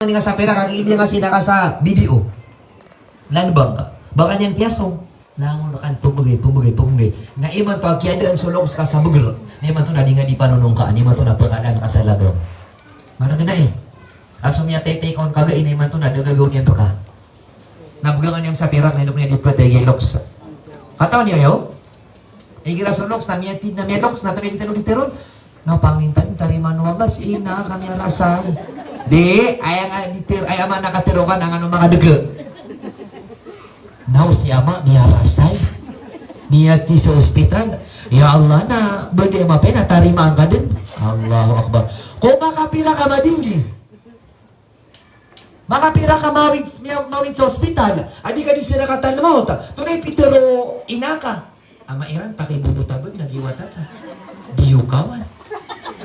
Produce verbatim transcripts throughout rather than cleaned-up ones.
Ini ka sa pera, kaki ini nga sina ka sa video. Lan bang ka. Baka niyan piyasong. Na ngolo kan pembegay, pembegay, pembegay. Na imanto a kiyadaan so loks ka sa beger. Na imanto na di nga di panonong ka. Na imanto na pekadaan ka sa lagaw. Mana gana eh. Aso miyataytay ka on kaga ini imanto na da gagaw niyan reka. Na begangan iyan sa pera, na inok niyan di pekatay loks. Katawan iyo yo? Igira so loks na miyatid na miyaloks na tabi di tero di teron. Na pangnintan tarimaan o Allah si ina ka miyarasay. Di, aya nga di ter-, aya ama na katero ka na ngano makadege. Na o si ama miyarasay. Miyatid sa ospital. Ya Allah na, bagi ama pena tarimaan ka den. Allahu Akbar. Ko makapira ka madinggi. Makapira ka mawid, miya-, mawid sa ospital, a di ka di sirakatan mawt. Tonaa i pitero o ina ka? Ama iran, pakibobotaben na giya wata ta. Di iyo kawan.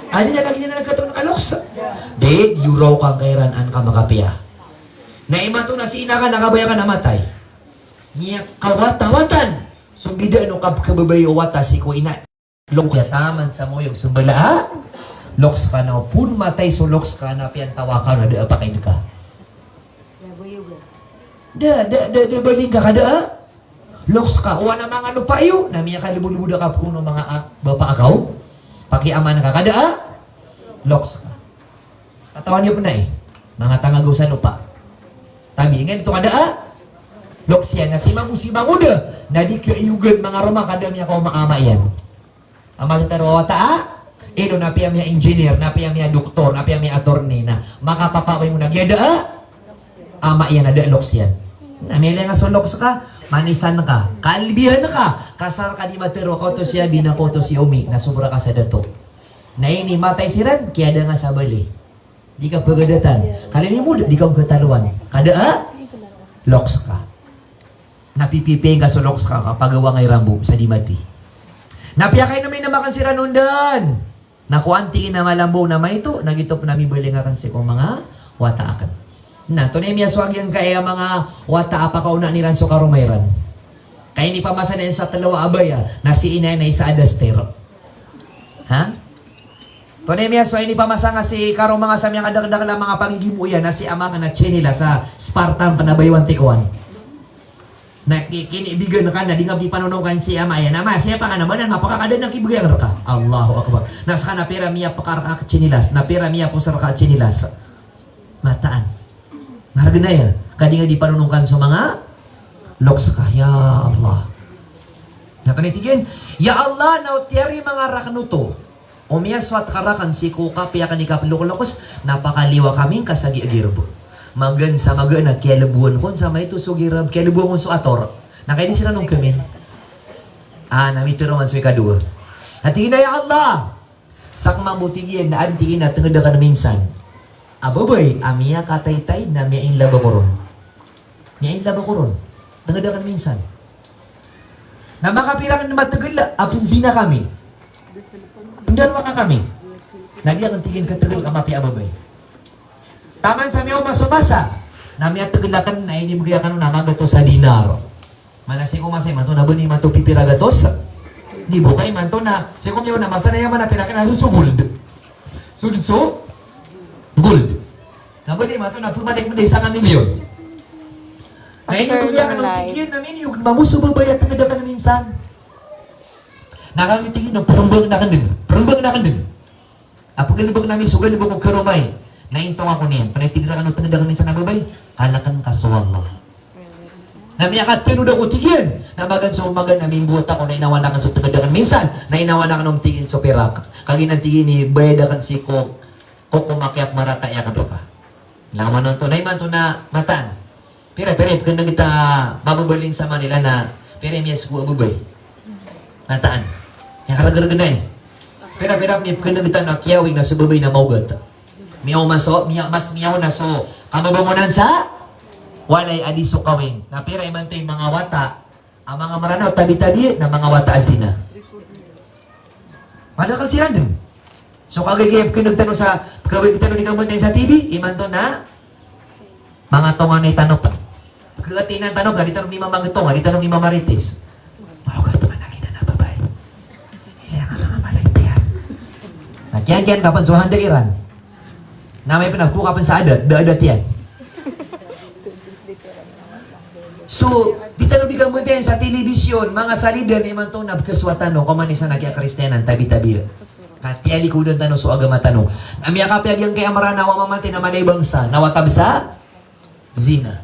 A di na lagi na nagkatoon ka loks. Di, di iyo raw ka ngkairan an ka makapiya. Na imanto na si ina ka na kabaya ka na matay. Miyakawatawatan. So bida no kab-, kababay o wata sii ko ina. Loks ka taman sa moyog so mbala a loks ka na o pun matay so loks ka na piyantawaka na da a pakaid ka. Da, da, da, da baling ka ka da a loks ka. O ana manga lopa iyo, na miyakalibolibod a kapkono manga a, bapa akaw. Pakiaman ka ka da a loks ka. Katawan iyo pena i manga tangagaw sa lopa. Tabi, inged to ka da a loks iyan. Na si mago si bangoda. Na di ka iyogan manga roma ka da miyakaoma a ama iyan. Ama titero a wata a, ino na piya miya engineer, na piya miya doktor, na piya miya attorney, na makapapawing na giya da a ama iyan a da a loks iyan. Na miyalinga so loks ka, manisan ka, kalbihan ka, kasar ka di matero ka oto si abi na ko oto si omi, na sobra ka sa dato. Na ini matay siran, kiyada nga sa bali. Di ka pegadatan. Kalilimu, di ka pegataloan. Ka da a loks ka. Na pipipiya ingka so loks ka, ka pagawa nga i rambo sa di mati. Na piyakainom-inom aken siran on den. Na ko anti ina malambo na maito, na gito pen a mibaling aken sii ko manga wata aken. Na tonaa i miyasowa giyangkai a manga wata a pakaonaan iran so karoma iran. Ka inipamasa niyan sa telo a abaya, na si ina iyan na isa a daster. Ha? Tonaa i miyasowa, inipamasa nga si karoma nga sa miyakadakdakel a manga pagigimo iyan, na si ama nga na tsinilas a Spartan pen a baywan tikowan. Na ki-, kinibigan ka na di nga di panonong kan si ama iyan. Ama, siyapa ka na ba nan mapakakada na kibegay reka. Allahu Akbar. Na seka na pira miyapeka reka a tsinilas, na pira miyapos reka a tsinilas. Mataan. Margenaya, ka di nga di panonong kan so manga loks ka, ya Allah. Na kena i tig iyan, ya Allah, na o tiyari manga raken oto o miyasoat ka raken sii ko kapiya aken i kapelokloks, na pakaliwa kami ngka sa giya gireb. Magaan sa magaan a kiyalebowan kon sa maito so gireb, kiyalebowan kon so ator. Na kaini siran on kemin. Ah, na mitero man so ikadowa. Na tig iyan a, ya Allah, Sakn mambo tig iyan na adn tig iyan a tngd akn minsan a babay a miyakataytay na miyainlab ako ron. Miyainlab ako ron. Tngd akn minsan. Na makapira kn matgl a pnzina kami. Pndarowaka kami. Na di akn tig iyan ktgl ka mapiya a babay. Taman sa miyaoma so masa na miyatgl akn na inibgay akn on a magatos a dinar. Mana sii ko masa imanto na bni imanto pipira gatos. Di bo ka imanto na sii ko miyaona masa na aya mana pira kn a so gold. So, so gold. Na bni imanto na pmanik mnday sanga milyon. Na inibgay akn on tig iyan a miniyog mambo so babay a tngd akn minsan. Na kagiya tig iyan a prmbang akn dn. Prmbang akn dn. A pgalbk ami so galbk o karoma i. Na intong ako niyan. Pn a tig rakn o tngd akn minsan a babay, kalkn ka so Allah. Na miyakatnod ako tig iyan. Na magaan so magaan a mimbowat ako na inawan akn so tngd akn minsan. Na inawan akn on tig iyan so pirak. Kagiya tig iyan i bayad akn sii ko, ko, ko makiyak marata iyan ka doka. Na manoto na imanto na mataan. Pira, pira i pkngt a mababaling sa Manila na pira i miyasko a babay. Mataan. Miyakargrgnay. Pira, pira i pkngt a na kiyawing na so babay na maogat. Miyaoma so, miya, mas miyaona so kababangonan sa walay a di so kawing. Na pira imanto i manga wata a manga Mranaw, tabi-tabi na manga wata a zina. Madakl siran dn. So kagiya pkngt tano sa, pkawig tano di kamatay sa T V, imanto na manga tonganay tano pn. Pkatinan tano pn, di tano mimamagtonga, di tano mimamarites. Maogat man a giyanan a babay. Ilay a manga malay tiyan. Na kiyan-kiyan ka pn so handa iran. Na amay pn a bo ka pn sa adat, da adat iyan. So, di tano di kambantay sa telebisyon, manga salidan, imanto na bkaswa tano, koman isa na kiyakristiyanan, tabi-tabi. Ka tiyalikodan tano so agama tano. Na miyakapiya giyangkaya a Mranaw a mamatay na mala i bangsa, na wata bs a zina.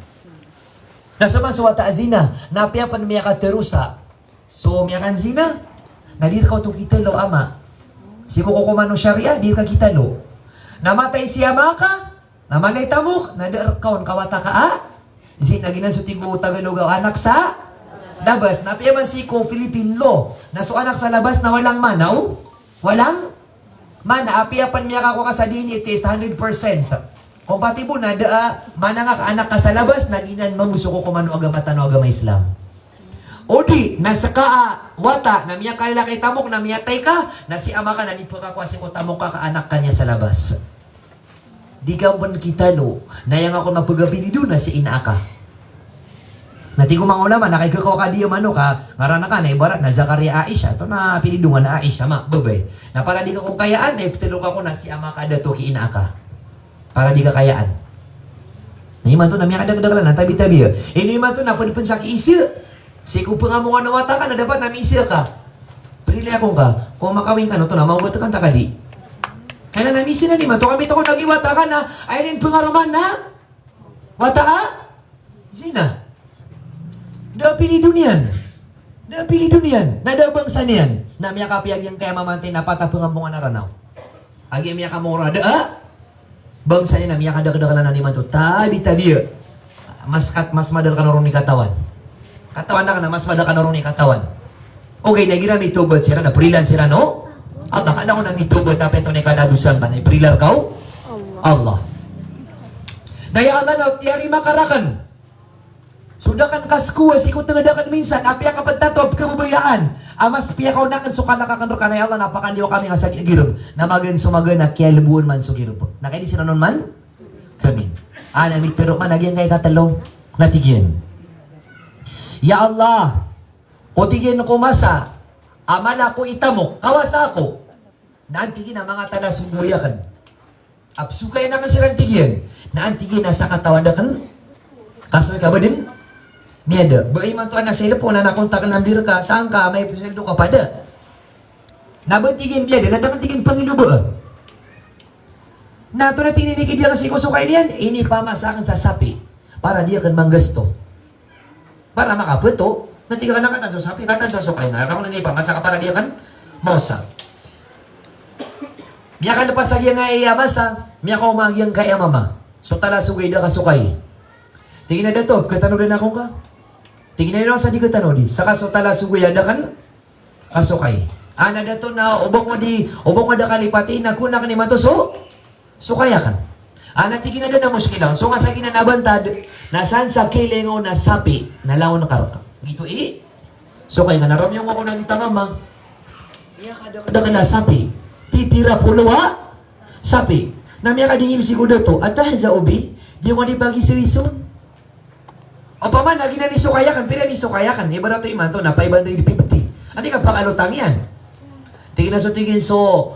Na so man so wata a zina, na apiya pn miyakaterosa, so miyakanzina, na di rka oto kitalo ama. Sii ko kokoman o shariah, di rka kitalo. Na matay si ama ka, na mala i tamok, na da rka on kawata ka a zina. Giyanan so tig o Tagalog a anak sa labas. Na apiya man sii ko Philippine law, na so anak sa labas na walang mana o, walang mana. Apiya pn miyakakowa ka sa D N A test, hundred percent compatible, na da a mana nga ka, anak ka sa labas, na giyanan mambo so kokoman o agama tano a agama Islam. O di na ska a wata na miyakalala ka i tamok na miyatay ka, na si ama ka na di pkakowa sii ko tamok ka ka anak ka niyan sa labas. Di ka pn kitalo, na aya nga kon mapagapilido na si ina aka. Na tig o manga ulama na kagiya ka di a mano ka ngaran aka na ibarat na Zakaria Aisha, oto na apelido nga na Aisha, ma, babay. Na para di ka kon kayaan, na iptlo ka kon na si ama ka a dato ki ina aka. Para di ka kayaan. Na imanto na miyakadakdakl anan, tabi-tabi. Ino imanto na pd pn sa kiisa. Sii ko pngamongan o wata ka na dapat na miisa ka. Prilai akongka, ko makawin ka na oto na maogat ka antaa ka di. Kailangan na miisa na di man. Oto ka mitokaw lagid i wata ka na, aya niyan pngaroman na wata a zina. Da a apelido niyan. Da a apelido niyan. Na da a bangsa niyan. Na miyakapiya giyangkaya a mamatay na pat a pngamongan a Ranaw. Kagiya miyakamoraad a bangsa niyan na miyakadakdakl anan imanto, tabi-tabi. Mas kat, mas mada rkano ron i katawan. Katawan akn na mas mada rkano ron i katawan. Ogaid na igira mitawbat siran na prilan siran o Allah. Ka da kon a mitawbat a pito na i kadadosa ngka na iprila rka o Allah. Na ya Allah, na tiyarima ka rakn so da akn kaskowa sii ko tngd akn minsan, apiya ka pd tato a pkhababayaan a mas piyakaona akn so kalk akn rka, na ya Allah na pakaliyo kami nga sa giya girb. Na magaan so magaan a kiyalbowan man so girb. Na kagiya di siran on man kami. A, na mitharo man a giyangkai a katlo. Na tig iyan, ya Allah, ko tig iyan ko masa a mala ko i tamok, kawasa ako. Na an tig iyan a manga talasogay akn a psokayan akn siran tig iyan. Na an tig iyan a sakataw a da akn kasoy ka ba dn miyada. Ba imanto a na cellphone a na kontak akn a mbir ka, sangka amay psweldo ka pada. Na ba tig iyan miyada, na da akn tig iyan pangilobaa. Na oto na tig iyan i kidiya akn sii ko sokay niyan, inipamasa akn sa sapi para di akn manggasto. Para makapeto, na tig akn a katan so sapi, katan so sokay nga, rakn inipamasa ka para di akn maosa. Miyakalpas a giyangkai a masa, miyakaoma giyangkai a mama. So talasogay da kasokay. Tig iyan a dato, pkhatanodi akongka. Tig iyan a ino sa di khatanodi. Saka so talasogay a da akn kasokay. Ana dato na o ba ko di, o ba ko da kalipati, na kona akn imanto so sokay akn. Ana tig iyan a da a muskila on. So nga sa giyanan a bantad, na san sa kilingaw na sapi na langon ka rka. Gioto i sokay nga na romiyong ako na gita mama. Miyakadakdakl a sapi. Pipira polo a sapi. Na miyakadingil sii ko dato, atahza'u bi? Di ako di pagisiriso. Opama na giyanan i sokay akn, pira i sokay akn? Ibarat o imanto na five hundred fifty. Anda i kapakaalotang iyan? Tig iyan a so, tig iyan, so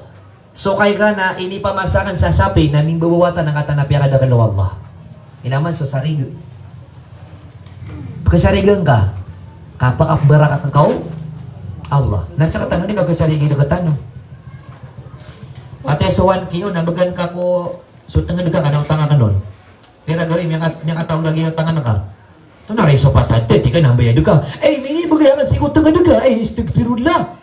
sokay ka na inipamasa akn sa sapi na mimbabawata na katan a piyakadakl o Allah. Ino man so sarig. Pkhasarigan ka, kapakabarakat ngka o Allah. Na sktano di ka khasarigi rktano. Ati so one K o na bgan ka ko so tngd ka, ka na otang akn on. Pira gawii, miyaka-, miyakataw lagid a tangan ka. Oto na ri so pasad, di ka nambayad ka. Ay, minibgay akn sii ko tngd ka. Ay, astagfirullah.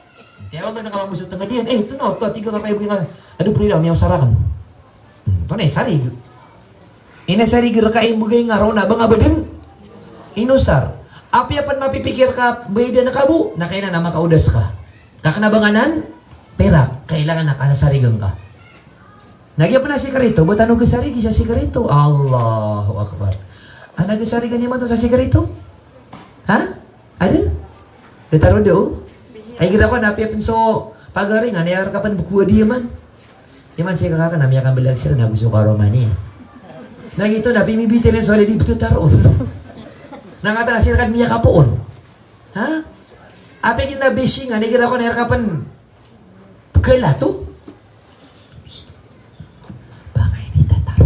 Tiyawagan ka mambo so tngd iyan. Ay, oto na, oto, tig ka, kaya bgay ka. Ado, prilai, miyaosar akn. Hmm, oto na i sarig. Ina sarig rka i mbgay nga roo na ba nga ba dn inosar. Apiya pn mapipikir ka, bayadan ka bo, na kailangan na makaodas ka. Ka kna ba nga nan pirak, kailangan na kasasarigan ka. Na giya pn a sikreto, ba tano khasarigi sa sikreto? Allahu Akbar. Ana khasarigan imanto sa sikreto? Ha? Adn? Khataro da o? Ay, igira ko na apiya pn so pagaringan, aya rka pn bkowa di iman. Iman sii ka kna, miyakamblag siran ago so karoma niyan. Na gioto na pimibitiran so ladi btotaro. Na kata na sii rka miyakapoon. Ha? Apiya giyanan a bashing, na igira ko na aya rka pn pkhaila to. Baka ini tatar.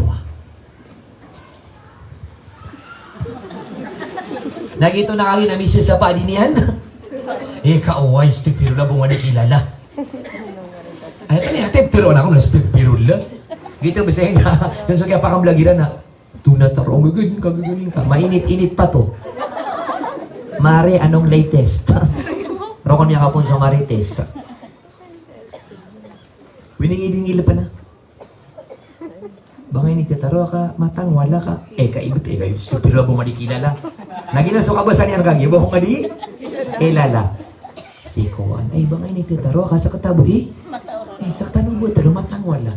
Na giyoto na kagiya na misesapa di niyan. Eh, ka, oway, astagfirullah, bo nga di kilala. Ay, ito na, ate, pero na ako na astagfirullah. Giyoto, bisaya na. Saan so kiyapakamblag iran na. Tona taro, ang gagaling ka, gagaling ka. Mainit-init pa to. Mare, anong latest? Rokon niya kapon sa Marites. Winingidingil pa na. Ba nga inititaro ka, matang wala ka. Eh, ka ibet, eh, ka ibet. Astagfirullah, bo nga di kilala. Na giya so kabasa niyan kagiya, bo nga di kilala. Si kowan, ay, ba nga inititaro ka, sa katabo, eh? Eh, sa katabo, bo, taro, matang wala.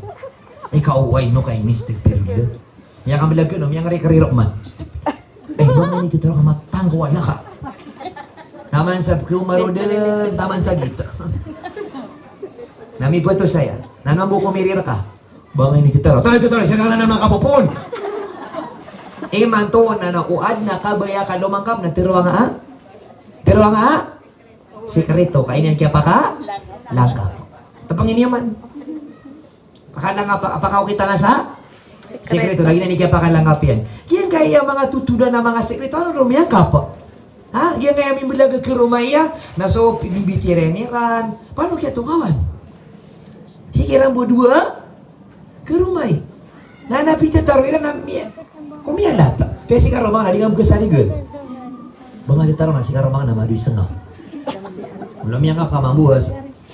Eh, ka, oway, no, ka ini, astagfirullah. Miyakamblag ka, no, miyangari-kari rok man. Eh, ba nga inititaro ka, matang wala ka. Taman sa pkiumaroden, taman sa gita. Na miboto saya. Na nang bo ko mirir ka. Ba nga inititaro. Tara, tara, tara, siya na naman kapopon. Imanto na na o adn a kabaya ka lomangkap na tero nga a. Tero nga a. Sikreto, ka ini ang kiyapakalangkap. Tapang ini man. Pakalangkap, apakaw kita nga sa? Sikreto, lagi na ini kiyapakalangkap iyan. Giyangkaya manga totolan a manga sikreto, ano ron miyangkap? Ha? Giyangkaya mimbelag ko roma iya, na so bibitiren iran. Paano kiyatongawan? Sikiran bo dowa? Karomay. Na, na pititaro iran na miya-, ko miyalat. Pesi karoma nga na di nga bkasarigen. Ba nga titaro na si karoma nga na madoy senga. Mula miyangkap ka mambo a,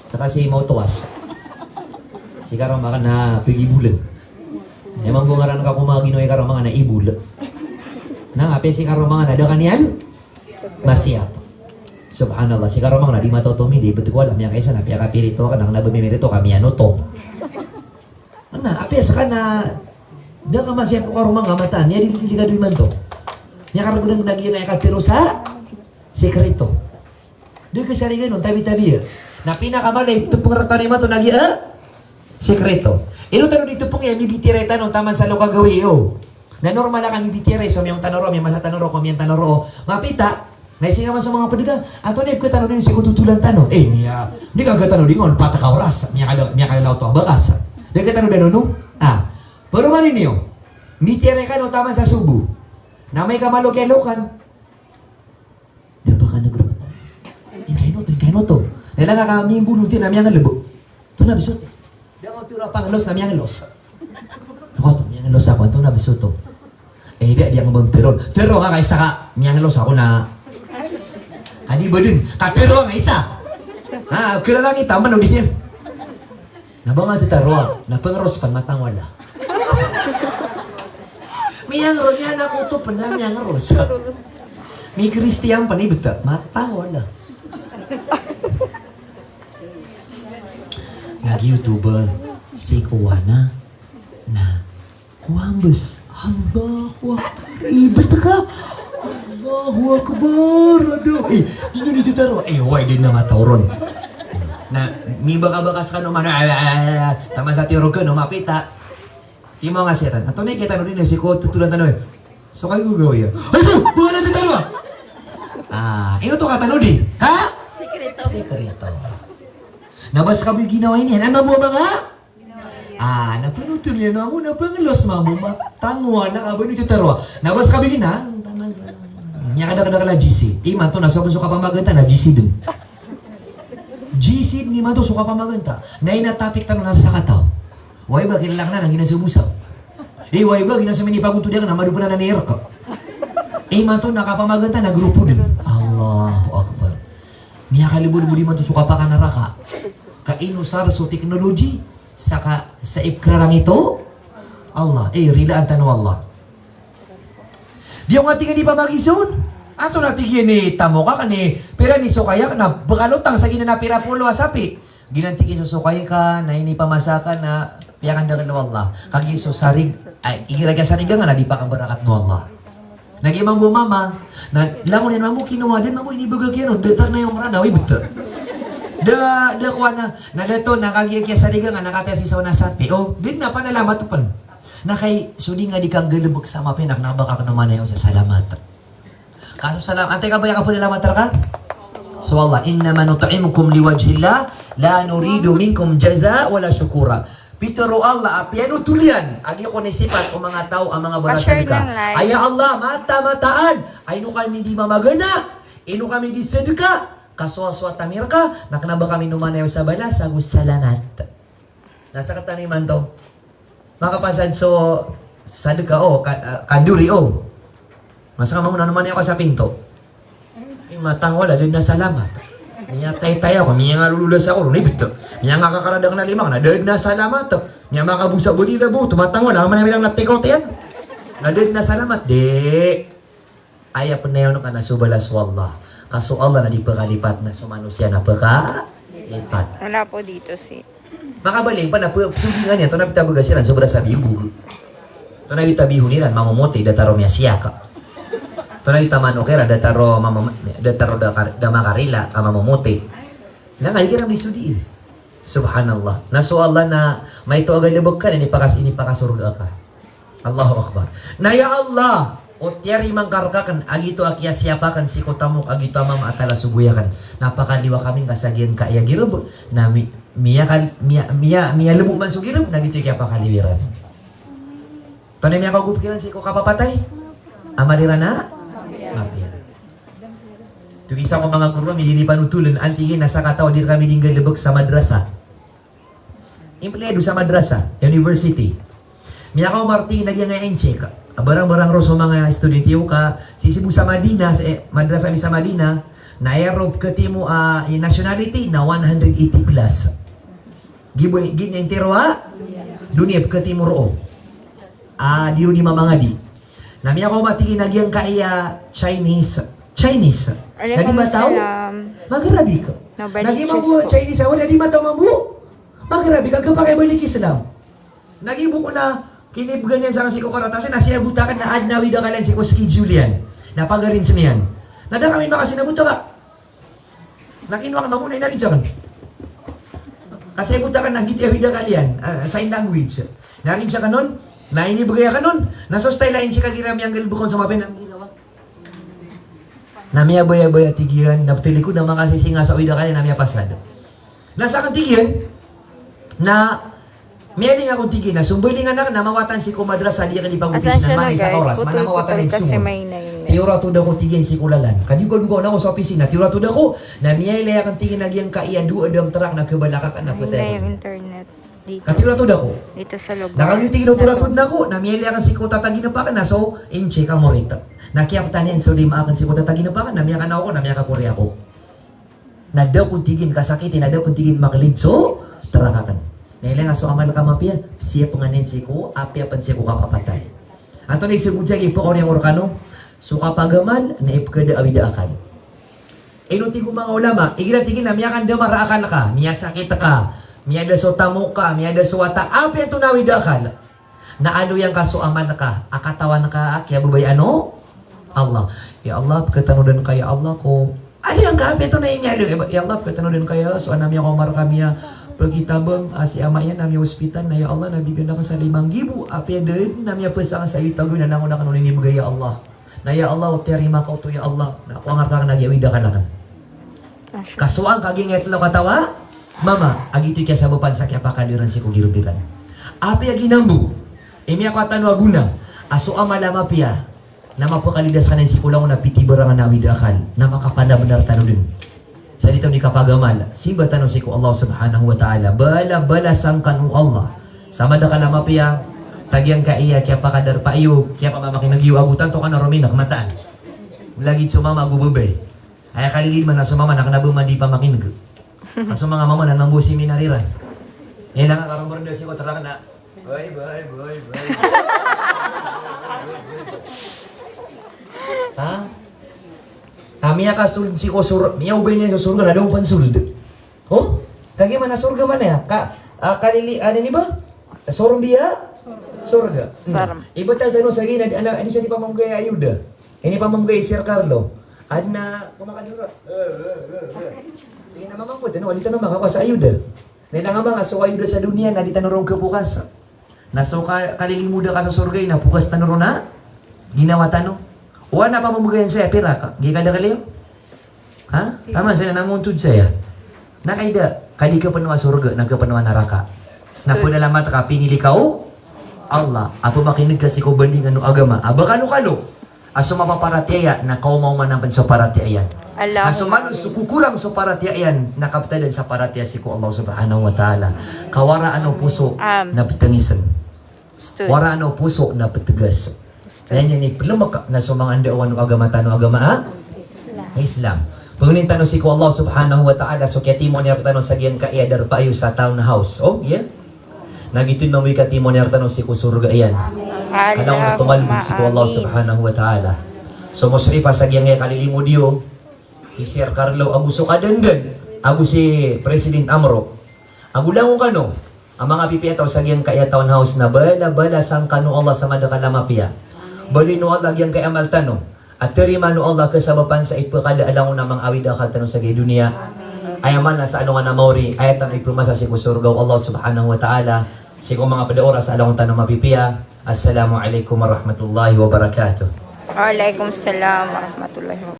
saka si maotowas. Si karoma nga na pigibolen. Emang bo ngaran ka ko magino i karoma nga na ibol. Na nga pesi karoma nga na da ka niyan masiyap. Subhanallah, si karoma nga na di matotomi, di betek wala, miyakaisa na piyakapirito ka, na kena ba mimirito ka, miyanoto. Na, apiya seka na, da ka masiyap ko karoma nga mataan, iya di, di, di ka doy manto. Miyakaragodan na giya na iya katero sa, sikreto. Da ka sarigan on, tabi-tabi iya. Na pinakamala i tepeng rektano imanto na giya, eh? Sikreto. Ino tano di tepeng iya, mibitiyarai tano taman sa lokagawii, o. Na normal a ka mibitiyarai, so miyang tano ro, miyamasa tano ro, ko miyang tano ro. Mapita, na isinga man so manga pedega, antonaa i peketano den sii ko totolan tano. Eh, miya, di kaga tano di nga on, patek a oras, miyakada, miyakada laot a bakas. Da ketano den on, o. Ah, paroman iyo, mitiyarai kano taman sa sobo. Na amay ka malo kiyaalokan. Da ba ka negrek oto? Ingkaino oto, ingkaino oto. Na ilay ka ka mimbonoti na miyangelebo. Oto na beso oto. Da ka oto ra pangelos na miyangelos. Ako oto, miyangelos ako, oto na beso oto. Eh, da, di ako ba teron. Tero ka kaisa ka, miyangelos ako na. Ka di ba den, ka tero ka kaisa. Na, keralangi taman o di niyan. Na ba nga tetaroa, na pengeros pen matang wala. Miyangeros, niyan ako oto pen la miyangeros. Mikristiyan pen i beta, matang wala. Nag-YouTube, si kowana, na Ko ambes. Allahu Akbar. Ibet ka. Allahu Akbar. Aduh. Eh, di niyo di tetaro. Eh, oway, di na mataw ron. Na, mibakabaka sekano man, taman sa tiyorog kano, mapita. Imo nga siran. Antonaa i kitano di na sii ko totolan tano, eh. So kagiya gawii, eh. Aduh, ba nga na tetaro, ah. Ah, ino oto katano di? Ha? Sikreto. Na ba seka bo ginawa ini, na mambo a manga? Ah, na penothol iyan mambo, na pengelos mambo, matang wala ka ba niyo tetaro. Na ba seka bo gina, taman sa. Miyakadakdakl a G C. Imanto na so, so kapamagantan na G C den. G C den imanto so kapamagantan. Na ino topic tano na sakataw. Oway ba kilala ka na, na gina so bosa. Eh, oway ba gina so minipagontod iyan na madopen a na nirek. Imanto na kapamagantan na grupo den. Allahu Akbar. Miyakalebodebod imanto so kapakanaraka. Ka inosar so technology, saka sa ipkerarangit o Allah. Eh, rilaan tano o Allah. Di ako nga tig iyan i pamagiza on. Antonaa tig iyan i tamok akn i, pira ni so kaya akn na bekalotang sa giyanan a pira polo a sapi. Giyanan tig iyan so sokay ka, na inipamasa ka na piyakandakl o Allah. Kagiya so sarig, ay, igira kiya sarig nga na di pakambarakat o Allah. Na giya mambo a mama, na langon iyan mambo kinowa den mambo inibagak iyan on, datar na iyo Meranaw, ibet. Da, da kowa na, na dato na kagiya kiya sarig nga na kataya sii sa ona sapi. O, den na panalamat pen. Na kay, so di nga di kanggalebek sa mapiya na kena ba ka kena manayaw sa salamat. Ka so salam, antai ka ba aya kapalamat rka? So Allah, "Innama nut'imukum liwajhillah, la nuridu minkum jazaa wala shukura." Pitharo o Allah a piyanothol iyan a giyoto i sipat o manga taw a manga barasadka. Ay ya Allah, mata-mataan a ino kami di mamagana, ino kami di sadka, ka sowasowat ami rka, na kna ba kami nomanayaw sa balas ago salamat. Na sktano imanto, makapasad so sadka o, ka-, ah, kandori o. Masa ka mambo na nomanayaw ka sa pinto. Imatang wala, da dn a salamat. Miyataytay ako, miyangalololas ako, roo ni bto. Miyangakakarada kna lima kna, da dn a salamat. Miyamakabosa bo di labo, tomatang wala, manayaw ilang na take out iyan. Na da dn a salamat, di. Aya pnayawn ka na so balas o Allah. Ka so Allah na di pkalipat na so manosiya na pkalipat. Wala po dito si Makabaling pn a psodingan iyan, tonaa btad a bgas iran, sobra sa biyogog. Tonaa btad a bihon iran, mamomoti, datar o miyasiyak. Tonaa btad a manok iran, datar o mamom-, datar o da kar-, da makarila, ka mamomoti. Na nga, di kiran di sodiin. Subhanallah. Na so Allah na maito a galbk ka, na inipakas-, inipakasorga ka. Allahu Akbar. Na ya Allah, o tiyarima ngka rkakn a giyoto a kiyasiyap akn sii ko tamok a giyoto a mama a talasogoy akn. Na pakaliwa kami ngka sa giyangkaya girb. Na mi-, miyakal-, miya-, miya-, miyalbo man so girb, na giyoto i kiyapakaliwa iran. Tonaa i miyakaogop kiran sii ko kapapatay? Amal iran a mapiya. Tig o isa ko manga goro ami, di panothol, antaa tig iyan, na sakataw a di rkami di nggalbk sa madrasa. Empleyado sa madrasa, university. Miyakaoma rktano a giyangkaya incheck a barang-barang roo so manga student iyo ka sisii bo sa Madina, sa, eh, madrasa ami sa Madina, na aya roo pkhatimo a, ah, nationality na one hundred eighty plus. Gibo, giya intiro a doniya pkhatimo roo. Ah, di roo di mamangadi. Na miyakaoma tig iyan a giyangkaya Chinese. Chinese. Na di mataw? Alaikum salam. Magarabik. Na giya mambo Chinese a wala di mataw mambo? Magarabik, a kapakaibaling Islam. Na giya bo ko na kinibgan iyan sa sii ko karatas, na siyabot akn na adn a awid a akal iyan sii ko schedule iyan. Na pag-arrange niyan. Na da kami makasinabot ka. Na kinowa akn mambo na in-arrange akn. Ka siyabot akn na giyoto i awid a akal iyan, ah, sign language. Na in-arrange akn on, na inibgay akn on, na so style a incheck a gira miyanggalbk on sa mapin. Na miyabaya-baya tig iyan, na pthalikod na makasisinga so awid a akal iyan, na miyapasad. Na sakn tig iyan, na miyaling ako tig iyan, na so mbalingan akn na mawatan sii ko madrasa, di akn di pagobis na manay sa kaoras, mana mawatan iyan so. Tiyoratod ako tig iyan sii ko lalan. Ka di ko dogaw na ako sa opisina, tiyoratod ako, na miyailay akn tig iyan a giyangkaya dowa a dump truck na khabalak akn na ptay. Ka tiyoratod ako. Na kagiya tig iyan a tiyoratod ako, na miyailay akn sii ko tataginp akn na so incheck a morit. Na kiyaptan iyan so lima akn sii ko tataginp akn, na miyakanaw ako, na miyakakori ako. Na da kon tig iyan kasakiti, na da kon tig iyan maklid so truck akn. Na ilay nga so amal ka mapiya, siyap nga niyan sii ko apiya pn sii ko kapapatay. Antonaa i sabot sa giya pkaoriyan ko rkano, so kapagamal na ipkhada a awid a akal. Ino tig o manga ulama, igira tig iyan a miyakandamar a akal ka, miyasakit ka, miyada so tamok ka, miyada so wata, apiya antonaa awid a akal. Na aloyan ka so amal ka a katawan ka a kiyababayaan o Allah. Ya Allah, pkatanodan ka ya Allah ko. Aloyan ka, apiya antonaa i miyaaloy, ya Allah, pkatanodan ka ya Allah, so anak miya ko marka miya pkitabang, ah, si ama iyan na miya-hospital, na ya Allah, na bigan akn sa lima nggibo, apiya da dn a miyapasang sa itago na langon akn on inibgay ya Allah. Na ya Allah, o tiyarima ka oto ya Allah, na ako angar ka na giya awid a akal akn. Ka so angka giya ngitlo katawa, mama, a giyoto i kiyasabapan sa kiyapakaliran sii ko girb iran. Apiya giya mambo i miyakatano a gona a so amal a mapiya na mapakalidas ka niyan sii ko langon a pitibarangan a awid a akal, na makapanabnar tano dn. Sa di tano di kapagamal, simba tano sii ko Allah subhanahu wa ta'ala. Bala-balasan kano o Allah sa madakl a mapiya sa giyangkaya kiyapakadarpa iyo, kiyapamamakineg iyo ago tanto ka na romineg mataan. Lagid so mama ago babay. Aya kalilid man a so mama na kna ba man di pamakineg. Ka so manga mama na mambo seminar iran. Aya na nga karomor da sii ko truck na. Bay, bay, bay, bay. Ha? Ka miyakasold sii ko sor-, miyaobay niyan so sorga na da on pn sold. O? Kagiya mana sorga mana ya? Ka, ah, kalili-, ano ini ba? Sorbiya? Sorga. Iba tayo, ano, sa gina, ano, ano siya di pamamgay ayuda? Ini pamamgay Sir Carlo. Adn a, kumakadura. Tingin na mamangkot, ano, di tano makakuha sa ayuda. Na ina nga manga so ayuda sa doniya na di tano ron kapokas. Na so ka-, kalilimo da ka so sorga na pokas tano ron a ginawa tano. Oway na pamamgayan saya, pira ka? Giya kadakl iyo? Ha? Taman saya, nangontod saya. Na kay da, ka di kapnowa sorga, na kapnowa naraka. Na pn a lamat ka pinili ka o Allah. A pmakin'g ka sii ko bandingan o agama a ba kano kalo. A so mapaparatiyaya na kaomaoma na pn so paratiyaya iyan. Na so malo so kokorang so paratiyaya iyan na kaptadn sa paratiyaya sii ko Allah subhanahu wa ta'ala. Ka waraan o poso na ptngisn. Waraan o poso na ptgas. Na aya niyan i plmk na so manga ndaowan o agama tano a agama a Islam. Pangnin tano sii ko Allah subhanahu wa ta'ala so kiyatimonia rktano sa giyangkaya darpa iyo sa townhouse. O, iya. Na giyoto i mambo i katimonia rktano sii ko sorga iyan. Ka langon a pmalbod sii ko Allah subhanahu wa ta'ala. So Musrifa sa giyangkaya kalilimod iyo, si Sir Carlo, ago so Kadandan, ago si President Amro. Ago langon kano a manga pipiya taw sa giyangkaya townhouse na bala, balasan kano o Allah sa madakl a mapiya. Baloyn o Allah giyangkaya amal tano. A tarimaan o Allah kasabapan sa ipkada a langon a manga awid a akal tano sa giyangkai doniya. Aya maana sa alongan a maori, aya tano ipmasa sii ko sorga o Allah subhanahu wa ta'ala. Sii ko manga pd a oras a langon tano mapipiya. Assalamu alaikum warahmatullahi wabarakatuh. Wa alaikum salam warahmatullahi wabarakatuh.